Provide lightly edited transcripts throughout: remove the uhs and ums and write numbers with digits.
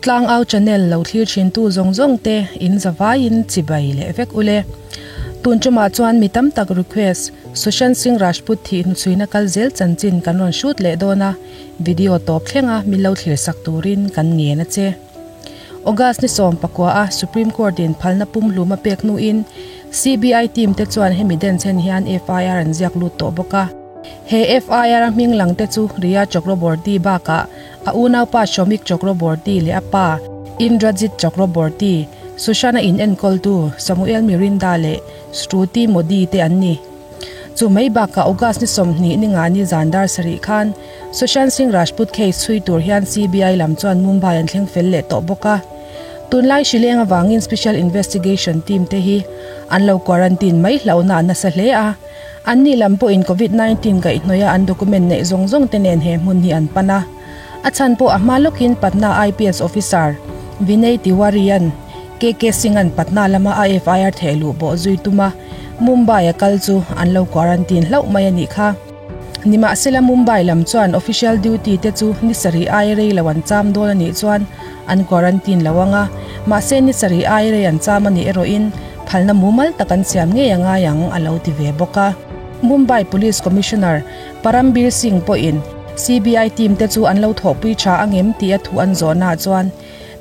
Tlangau channel lo thlir thintu zawng zawng te in zavaiin chibai leh vek ule. Tun tumah chuan mi tam tak request Sushant Singh Rajput thih hnuchhuina kal zel chanchin kan rawn shoot leh dawn a, video tawp thlenga min lo thlir sak turin kan ngen a che. August ni 19 a Supreme Court in phalna pumhlum a pek hnuin CBI team te chuan hemi denchhen hian FIR an ziak lut tawh bawk a. He FIR a hming lang te chu Rhea Chakraborty bakah a unaupa Shomik Chakraborty leh a pa Indrajit Chakraborty, Sushant-a in enkawltu Samuel Mirinda leh Shruti Modi te an ni. Chu mai bakah August ni 20 ni nga ni zan dar sarih khan Sushant Singh Rajput case chhui tur hian CBI lam chuan Mumbai an thleng fel leh tawh bawk a. Tunlai hrileng avangin Special Investigation Team te hi an lo quarantine mai hlauhna a nasa hle a. Anni lam pawhin Covid 19 kaihhnawih a an document neih zawng zawng te nen he hmun hi an pan a. A chhan pawh a hma lawkin Patna IPS officer Vinay Tiwari-a'n KK Singh-a'n Patna lama a FIR theh luh bawh zui tum a, Mumbai a kal chu an lo quarantine hlauh mai a nih kha. Nimahsela Mumbai lam chuan official duty te chu ni sarih ai rei lo an cham dawn a nih chuan an quarantine lo ang a, mahse ni sarih ai rei an cham a nih erawhin phalna mumal tak an siam ngei a ngai ang a lo ti ve bawk a. Mumbai Police Commissioner Parambir Singh pawhin CBI team te chu an lo thawhpui tha angem tih a thu an zawhnaah chuan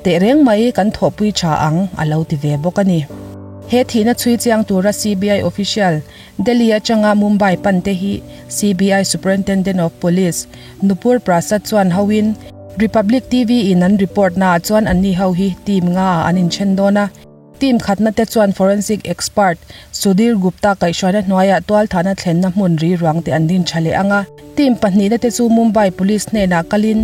Tehreng mai kan thawhpui tha ang a lo ti ve bawk a ni. He thihna chhui chiang tura CBI official Delhi atanga Mumbai pan te hi CBI Superintendent of Police Nupur Prasad chuan hoin Republic TV in an report naah chuan anni ho hi team nga ah an inthen dawn a. Team khatna te chuan forensic expert Sudhir Gupta kaihhruaina hnuaiah tualthahna thlenna hmun ri ruang te an din tha leh ang a. Team pahnihna te chu Mumbai Police hnenah kalin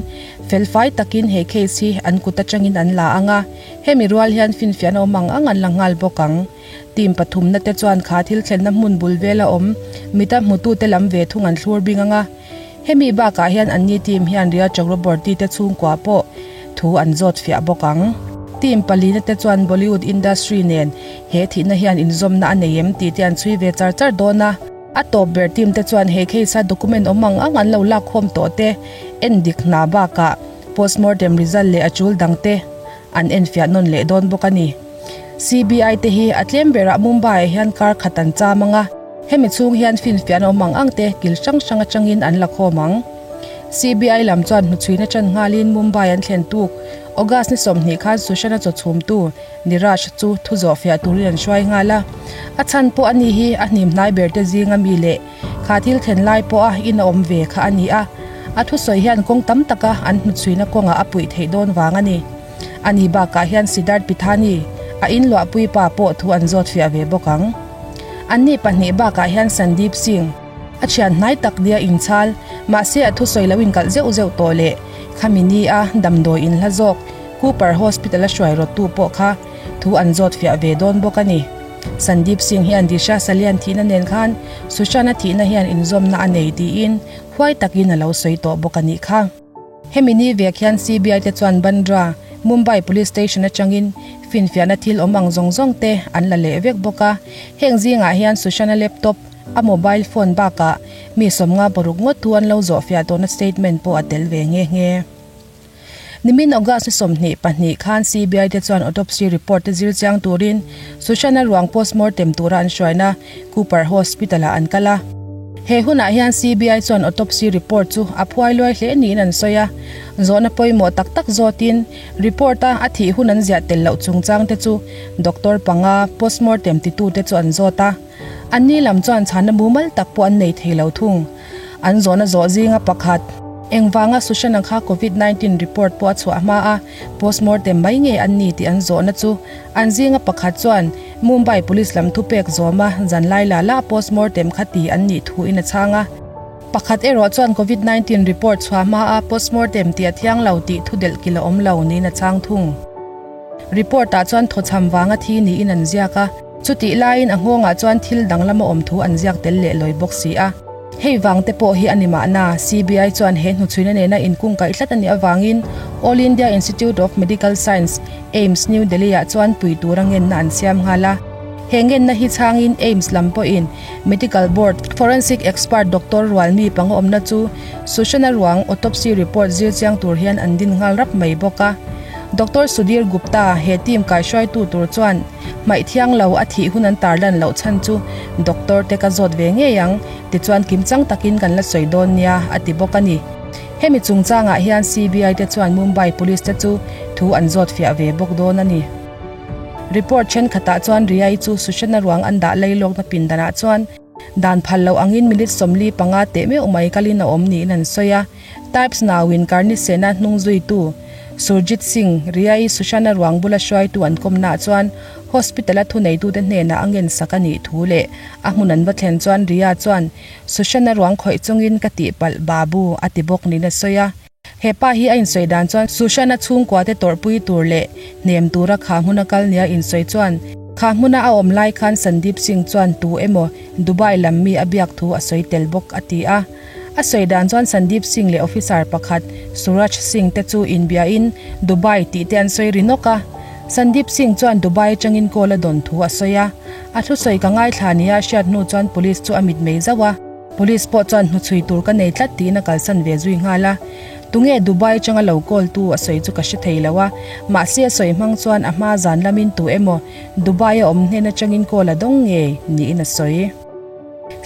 felfai takin he case hi an kut atangin an la ang a, hemi rual hian finfiahna awm ang ang an la nghal bawk ang. Team pathumna te chuan kha thil thlenna hmun bul vela awm mita hmutute lam ve thung an thlur bing ang a. Hemi bakah hian anni team hian Rhea Chakraborty te chhungkua pawh thu an zawt fiah bawk ang. Team palina te chuan Bollywood industry nen he thihna hian inzawmna a nei em tih te an chhui ve char char dawn a. A tawp ber team te chuan he case a document awm ang ang an lo lakkhawm tawh te en dik hna bakah postmortem result leh a tul dang te an enfiah nawn leh dawn bawk a ni. CBI te hi a tlem berah Mumbai ah hian kar khat an cham ang a, hemi chhung hian finfiahna awm ang ang te kil hrang hrang atangin an la khawm ang. CBI lam chuan hnuchhuina tan nghalin Mumbai an thlen tuk August ni 20 khan Sushant-a chawchhumtu Niraj chu thu zawhfiah turin an hruai nghal a, a chhan pawh ani hi a hnim hnai ber te zinga mi leh kha thil thlen lai pawha in a awm ve kha a ni a, a thusawi hian kawng tam taka an hnuchhuina kawngah a puih theih dawn vang a ni. Ani bakah hian Siddharth Pithani, a inluahpui pa pawh thu an zawt fiah ve bawk ang. Anni pahnih bakah hian Sandeep Singh, a thian hnai tak nia inchhal, mahse a thusawi lo inkalh zeuh zeuh tawh leh khami ni a damdawi inhla zawk Cooper Hospital a hruai rawttu pawh kha thu an zawt fiah ve dawn bawk a ni. Sandeep Singh hian Disha Salian thihna nen khan Sushant-a thihna hian inzawmna a nei tiin huai takin a lo sawi tawh bawk a nih kha. Hemi ni vek hian CBI te chuan Bandra, Mumbai Police Station atangin finfiahna thil awm ang zawng zawng te an la leh vek bawk a. Heng zingah hian Sushant-a laptop, a mobile phone bakah mi 56 ngawt thu an lo zawhfiah tawhna statement pawh a tel ve nghe nghe. Nimin August ni 22 khan CBI te chuan autopsy report te zir chiang turin Sushant-a ruang postmortem tura an hruaina Cooper Hospital-ah an kal a. He hunah hian CBI chuan autopsy report chu a phuai luai hle niin an sawi a, zawhna pawimawh tak tak zawtin report-a a thih hun an ziah tel loh chungchang te chu doctor panga postmortem titute chu an zawt a. Anni lam chuan chhanna mumal tak pawh an nei thei lo thung. An zawhna zawh zinga pakhat, engvanga Sushant-a kha Covid 19 report pawh a chhuah hma a, postmortem mai nge an ni tih an zawhna chu an zinga pakhat chuan Mumbai Police lam thupek zawma zanlai la la postmortem kha ti an nih thuin a chhang a. Pakhat erawh chuan Covid 19 report chhuah hma a postmortem tih a thiang lo tih thu delh kil a awm lo niin a chhang thung. Report ah chuan thawchham vanga thi niin an ziak a, chutih laiin a nghawngah chuan thil danglam a awm thu an ziak tel leh lawi bawk si a. Hei vang te pawh hi a ni mahna, CBI chuan he hnuchhuina nena inkungkaih tlat a nih avangin All India Institute of Medical Science, AIIMS, New Delhi-ah chuan pui tura ngenna an siam nghal a. He ngenna hi chhangin AIIMS lam pawhin Medical Board Forensic Expert Doctor Rualmi panga awmna chu Sushana ruang autopsy report zir chiang tur hian an din nghal rap mai bawk a. Doctor Sudhir Gupta, he team kaihruaitu tur chuan hmaih thiang lo a thih hun an tarlan loh chhan chu doctor te ka zawt ve ngei ang, tichuan kimchang takin kan la sawi dawn nia, a ti bawk a ni. Hemi chungchangah hian CBI te chuan Mumbai Police te chu thu an zawt fiah ve bawk dawn a ni. Report thenkhatah chuan Riai chu Sushana ruang an dah lailawkna pindanah chuan dan phal loh angin minute 45 teh meuh mai kalin a awm niin an sawi a. Types nauin Karni Sena hnung zuitu Surjit Singh, Riai Sushana ruang bula hruaitu an kawmnaah chuan hospital-a thuneitute hnenah a ngensak a nih thu leh a hmun an va thlen chuan Riya chuan Sushana ruang khawih chungin ka tihpalh babu a ti bawk niin a sawi a. He pa hi a insawi dan chuan Sushana chhungkuate tawrhpui tur leh hnem tura kha hmuna kal nia insawi chuan kha hmuna a awm lai khan Sandeep Singh chuan tu emaw Dubai lam mi a biak thu a sawi tel bawk a ti a. A sawi dan chuan Sandeep Singh leh officer pakhat Suraj Singh te chu inbiain Dubai tih te an sawi ri nawk a. Sandeep Singh chuan Dubai atangin call a dawn thu a sawi a. A thusawi ka ngaithla nia a hriat hnu chuan police chu a mitmei zauh a. Police pawh chuan hnuchhui tur ka nei tlat tiin a kalsan ve zui nghal a. Tunge Dubai atanga lo call tu a sawi chu ka hre thei lo a, mahse a sawi hmang chuan a hma zan lamin tu emaw Dubai a awm hnen atangin call a dawng ngei niin a sawi.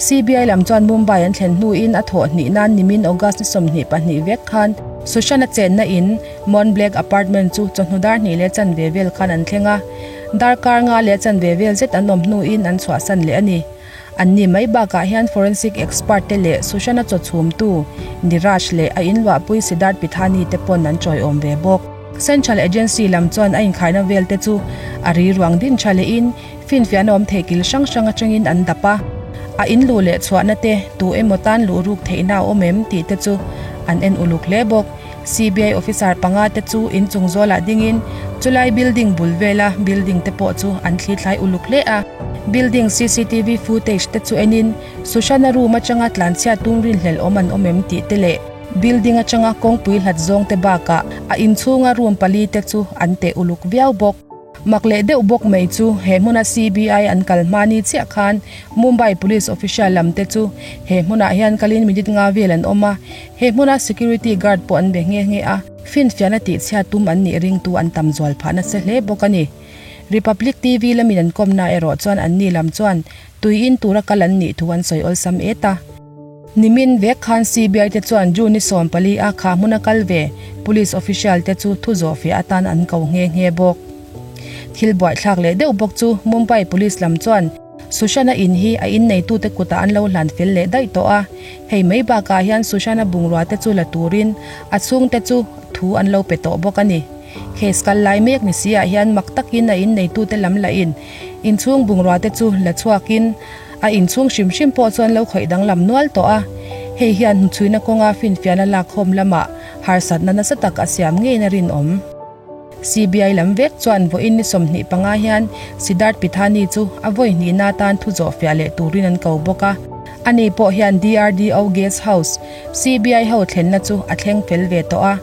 CBI lam chuan Mumbai an thlen hnuin a thawh hnih nan nimin August ni 22 vek khan Sushant-a chenna in Mont Black Apartment chu chawhnu dar hnih leh chanve vel khan an thleng a, darkar nga leh chanve vel zet an awm hnuin an chhuahsan leh a ni. Anni mai bakah hian forensic expert te leh Sushant-a chaw chhumtu Niraj leh a inluahpui Siddharth Pithani te pawn an chawiawm ve bawk. Central agency lam chuan a inkhaina vel te chu a ri ruang din tha lehin finfiahna awm theih kil hrang hrang atangin an dap a. A in luh leh chhuahna te tu emaw tan luh ruk theihna a awm em tih te chu an en uluk hle bawk. CBI officer panga te chu inchung zawlah dingin chulai building bul vela building te pawh chu an thli thlai uluk hle a. Building cctv footage te chu enin Sushant-a room atanga tlanchhiat tum rinhlelh awm an awm em tih te leh building atanga kawngpui hlat zawng te bakah a inchhunga room pali te chu an teh uluk viau bawk. Mak leh deuh bawk mai chu he hmuna CBI an kal hma ni chiah khan Mumbai Police official lam te chu he hmunah hian kalin minute nga vel an awm a, he hmuna security guard pawh an be nghe nghe a, finfiahna tihchhiat tum an nih ringtu an tam zual phah nasa hle bawk a ni. Republic TV lamin an kawmna erawh chuan anni lam chuan tui in tura kal an nih thu an sawi awlsam et a. Nimin vek khan CBI te chuan June ni 14 a kha hmuna kal ve Police official te chu thu zawh fiah atan an ko nghe nghe bawk. Thil buaithlak leh deuh bawk chu Mumbai Police lam chuan Sushant-a in hi a inneitute kutah an lo hlan fel leh daih tawh a, hei mai bakah hian Sushant-a bungrua te chu la turin a chhungte chu thu an lo pe tawh bawk a ni. Case kal lai mek ni si ah hian mak takin a inneitute lam lahin inchhung bungrua te chu la chhuakin A inchhung hrim hrim pawh chuan lo khawih danglam nual tawh a, hei hian hnuchhuina kawnga finfiahna lakkhawm lamah harsatna nasa tak a siam ngeiin a rinawm. CBI lam vek chuan vawiin ni 25 hian Siddharth Pithani chu a vawi hnihna atan thu zawhfiah leh turin an ko bawk a, ani pawh hian DRDO Guest House, CBI ho thlenna chu a thleng fel ve tawh a,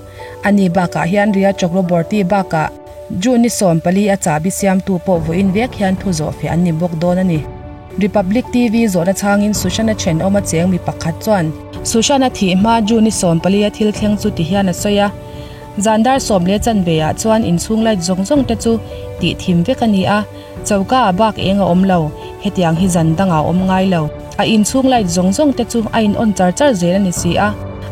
ani bakah hian Riya Chakraborty bakah June ni 14 a chahbi siamtu pawh vawiin vek hian thu zawhfiah an ni bawk dawn a ni. Republic TV zawhna chhangin Sushant-a thenawm a cheng mi pakhat chuan, Sushant-a thih hma June ni 14 a thil thleng chu ti hian a sawi a, Zan dar sawm leh chanve ah chuan inchhung light zawng zawng te chu tih thim vek a ni a, choka ah bak eng a awm lo, hetiang hi zan dangah a awm ngai lo. A inchhung light zawng zawng te chu a in on char char zel a ni si a,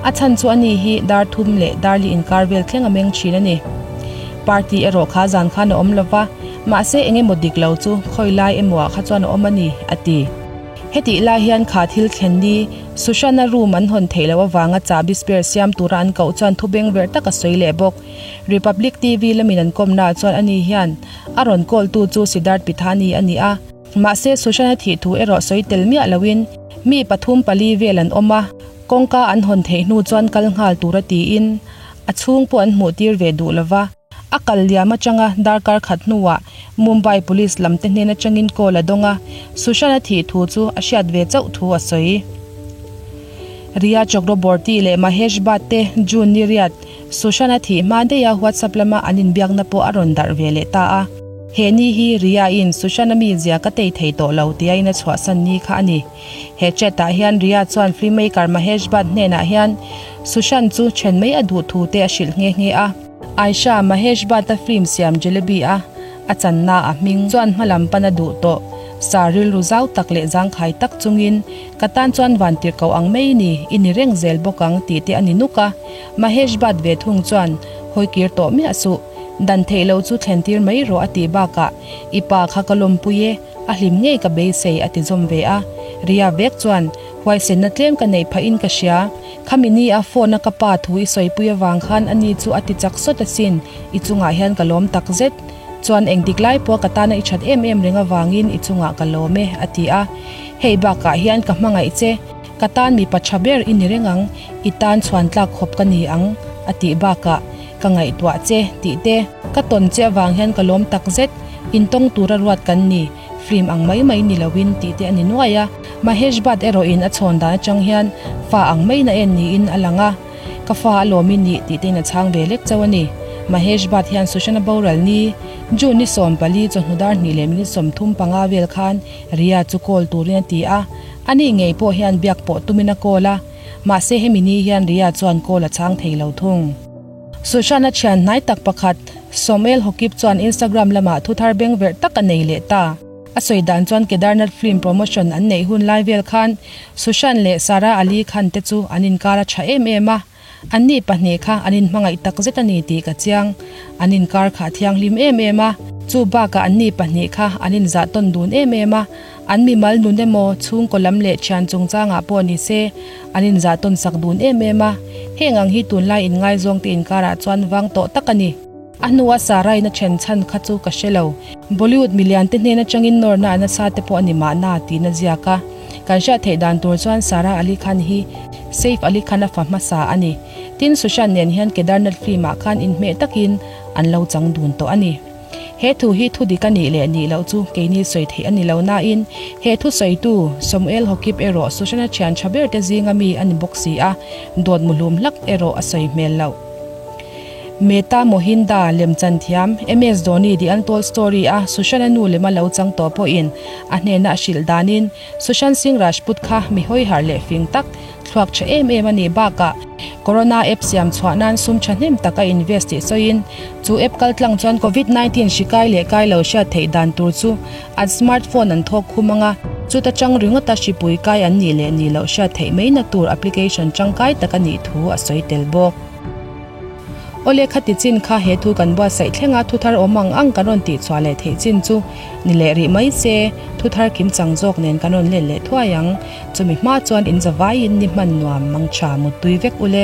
a chhan chu ani hi dar thum leh dar li inkar vel thleng a meng thin a ni. Party erawh kha zan khan a awm lo va, mahse eng emaw dik lo chu khawi lai emaw ah kha chuan a awm a ni, a ti. Hetih lai hian kha thil thlen ni Sushant-a room an hawn theih loh avanga chahbi spare siam tura an koh chuan thu beng verh tak a sawi leh bawk. Republic TV lamin an kawmnaah chuan ani hian a rawn call tu chu Siddharth Pithani a ni a, mahse Sushant-a thih thu erawh sawi tel miah loin mi pathum pali vel an awm a, kawngka an hawn theih hnu chuan kal nghal tura tiin a chhung pawh an hmuh tir ve duh lova. A kal liam atanga darkar khat hnuah Mumbai Police lam te hnen atangin call a dawng a, Sushant-a thih thu chu a hriat ve chauh thu a sawi. Riya Chakraborty leh Mahesh Bhatt te June ni riat Sushant-a thih hma daiha WhatsApp lama an inbiakna pawh a rawn darh ve leh ta a. He ni hi Riya-in Sushant-a mizia ka tei thei tawh lo tia in a chhuahsan ni kha a ni. He chat ah hian Riya chuan filmmaker Mahesh Bhatt hnenah hian Sushant chu then mai a duh thu te a hrilh nghe nghe a. Aisha, Mahesh Bhatt-a film siam Jalebi a a channa a hming chuan hmalam pan a duh tawh. Sa rilru zau tak leh zangkhai tak chungin, Ka tan chuan van tirhkoh ang mai ni, i ni reng zel bawk ang tih te a ni nuk a. Mahesh Bhatt ve thung chuan, Hawi kir tawh miah suh. Dan theih loh chu thlen tir mai rawh a tih bakah, I pa kha ka lawmpui e, a hlim ngei ka beisei a ti zawm ve a. Ria vek chuan, Huaisenna tlem ka neih phahin ka hria. Khami ni a phone a ka pa thu i sawipui avang khan a ni chu a ti chak sawt asin, i chungah hian ka lawm tak zet. Chuan engtik lai pawh ka tana i that em em reng avangin i chungah ka lawm e, a ti a. Hei bakah hian ka hmangaih che, ka tan mipa tha ber i ni reng ang, i tan chhuan tlak khawp ka ni ang, a tih bakah, Ka ngaihtuah che, tih te, ka tawn che avang hian ka lawm tak zet, intawng tura ruat kan ni, film ang mai mai ni loin tih te a ni nuai a. Mahesh Bhatt erawhin a chhawn dan atang hian fa ang maiin a en niin a lang a, Ka fa a lawm i nih tih tein a chhang ve lek chauh a ni. Mahesh Bhatt hian Sushant-a boral ni, June ni 14 chawhnu dar hnih leh minute 35 vel khan Riya chu call turin a ti a, ani ngei pawh hian biak pawh tumin a call a, mahse hemi ni hian Riya chuan call a chhang thei lo thung. Sushant-a thian hnai tak pakhat, Somail Hokip chuan Instagram lamah thuthar bengverh tak a nei leh ta. A sawi dan chuan Kedarnath film promotion an neih hun lai vel khan Sushant leh Sara Ali Khan te chu an inkar a tha em em a, anni pahnih kha an inhmangaih tak zet a ni tih ka chiang. An inkar kha a thianghlim em em a, chu bakah anni pahnih kha an inzah tawn dun em em a, an mimal nun emaw chhungkaw lam leh thian chungchangah pawh ni se an inzah tawn sak dun em em a, heng ang hi tunlai inngaizawngte inkarah chuan vang tawh tak a ni. A hnua Sarah-in a then chhan kha chu ka hre lo. Bollywood milian te hnen atangin nawrna a nasa te pawh a ni mahna tiin a ziak a. Kan hriat theih dan tur chuan Sarah Ali Khan hi Saif Ali Khan a fa hmasa a ni. Tin, Sushant nen hian Kedarnath film ah khan inhmeh takin an lo chang dun tawh a ni. He thu hi thu dik a nih leh nih loh chu keini sawi theih a ni lo nain he thu sawitu Samuel Hokip erawh Sushant-a thian tha ber te zinga mi a ni bawk si a, dawt muhlum hlak erawh a sawi hmel loh. Mehta Mohinda, lemchan thiam, MS Dhoni The Untold Story a Sushant-a nu lema lo chang tawh pawhin a hnena a hrilh danin Sushant Singh Rajput kha mi hawiharh leh fing tak, thluak tha em em a nih bakah Corona app siam chhuah nan sum thahnem tak a invest tih sawiin chu app kaltlang chuan Covid 19 hri kai leh kai lo hriat theih dan tur chu an smartphone an thawk khum anga chuta chang ringawta hripui kai an nih leh nih loh hriat theih maina tur application tangkai tak a nih thu a sawi tel bawk. Awle khati chin kha he thu kan buatsaih thleng a, thuthar awm ang ang kan rawn tihchhuah leh theih chin chu ni leh rih mai se, thuthar kim chang zawk nen kan rawn let leh thuai ang. Chumi hma chuan in zavaiin ni hman nuam mang tha muttui vek ule.